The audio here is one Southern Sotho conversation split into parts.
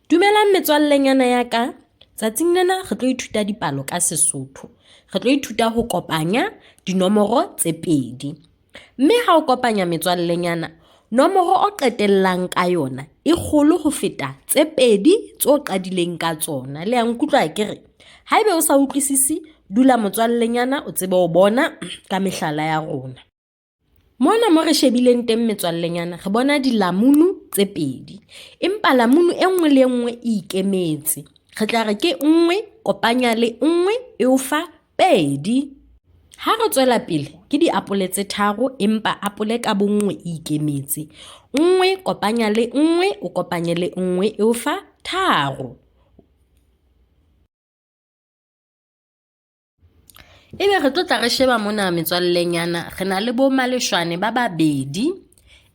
Dumelang metswallenyana ya ka. Tsatsing lena re tlo ithuta dipalo ka Sesotho. Re tlo ithuta ho kopanya dinomoro tse pedi. Mme ha o kopanya metswallenyana, nomoro o qetellang ka yona e kgolo ho feta tse pedi tse o qadileng ka tsona. Le ya nkutlwa akere? Haebe o sa utlwisisi, dula motswallenyana o tsebe ho bona ka mehlala ya rona. Mona mo re shebileng teng metswallenyana re bona dilamunu tse pedi, empa lamunu e nngwe le e nngwe e ikemetse. Re tla re ke nngwe kopanya le nngwe e o fa pedi. Ha re tswela pele ke diapole tse tharo empa apole ka bonngwe e ikemetse. Nngwe kopanya le nngwe o kopanye le nngwe e o fa tharo. Ebe re tlo tla re sheba mona metswallenyana re na le bo maleshwane ba babedi.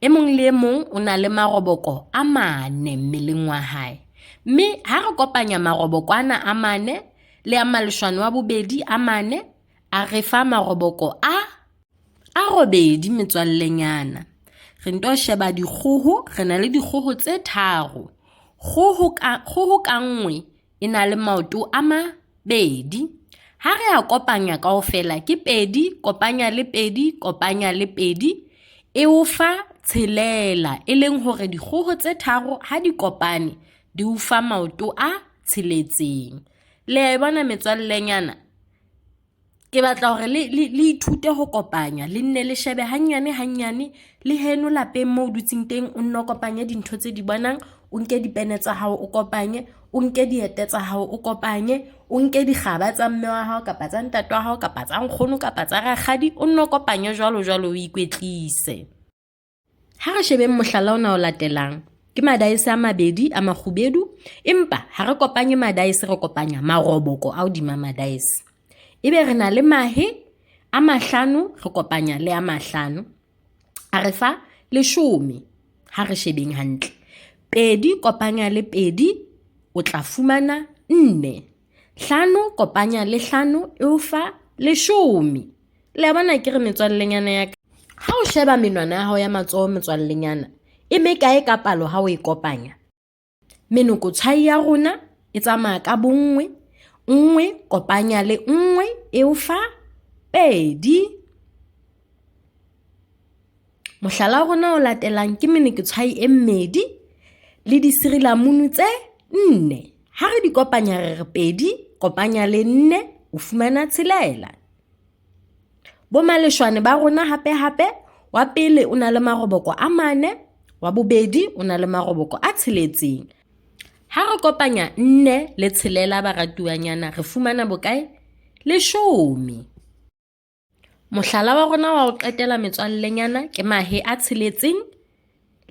E mong le e mong o na le maroboko a mane mmeleng wa hae. Mme ha re kopanya maroboko ana a mane le a maleshwane wa bobedi a mane a re fa maroboko a a robedi metswallenyana. Re nto sheba dikgoho, re na le dikgoho tse tharo. Kgoho ka kgoho ka nngwe e na le maoto a mabedi. Ha re a kopanya kaofela ke pedi kopanya le pedi kopanya le pedi e o fa tshelela, e leng hore dikgoho tse tharo ha di kopane di o fa maoto a tsheletseng. Le a e bona metswallenyana? Ke batla hore le le le ithute ho kopanya, le nne le shebe hannyane hannyane le heno lapeng moo o dutseng teng, o nno kopanye dintho tse di bonang. O nke dipene tsa hao o kopanye, o nke diete tsa hao o kopanye, o nke dikgaba tsa mme wa hao kapa tsa ntate wa hao kapa tsa nkgono kapa tsa rakgadi, o nno kopanye jwalo jwalo o ikwetlise. Ha re shebeng mohlala ona o latelang. Ke madaese a mabedi a makgubedu, empa ha re kopanye madaese re kopanya maroboko a hodima madaese. Ebe re na le mahe a mahlano re kopanya le a mahlano. A re fa leshome. Ha re shebeng hantle. Pedi kopanya le pedi o tla fumana nne. Hlano kopanya le hlano e o fa leshome. Le a bona ke re metswallenyana ya ka. Ha o sheba menwana ya hao ya matsoho metswallenyana, e mekae ka palo ha o e kopanya? Menokotshwai ya rona e tsamaya ka bonngwe, nngwe kopanya le nngwe e o fa pedi. Mohlala wa rona o latelang ke menokotshwai e mmedi le disirilamunu tse nne. Ha re di kopanya re re pedi kopanya le nne o fumana tshelela. Bomaleshwane ba rona hape hape, wa pele o na le maroboko a mane, wa bobedi o na le maroboko a tsheletseng. Ha re kopanya nne le tshelela baratuwanyana re fumana bokae? Leshome. Mohlala wa rona wa ho qetela metswallenyana ke mahe a tsheletseng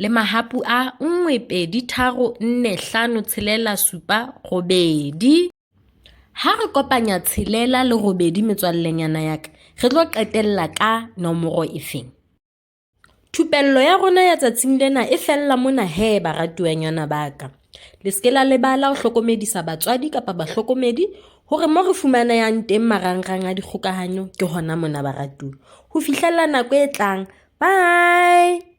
le mahapu a nngwe, pedi, tharo, nne, hlano, tshelela, supa, robedi. Ha re kopanya tshelela le robedi metswallenyana ya ka, re tlo qetella ka nomoro efeng? Thupello ya rona ya tsatsing lena e fella mona he baratuwanyana ba ka. Le se ke la lebala ho hlokomedisa batswadi kapa bahlokomedi hore mo re fumanehang teng marangrang a dikgokahanyo ke hona mona baratuwa. Ho fihlella nako e tlang. Bye!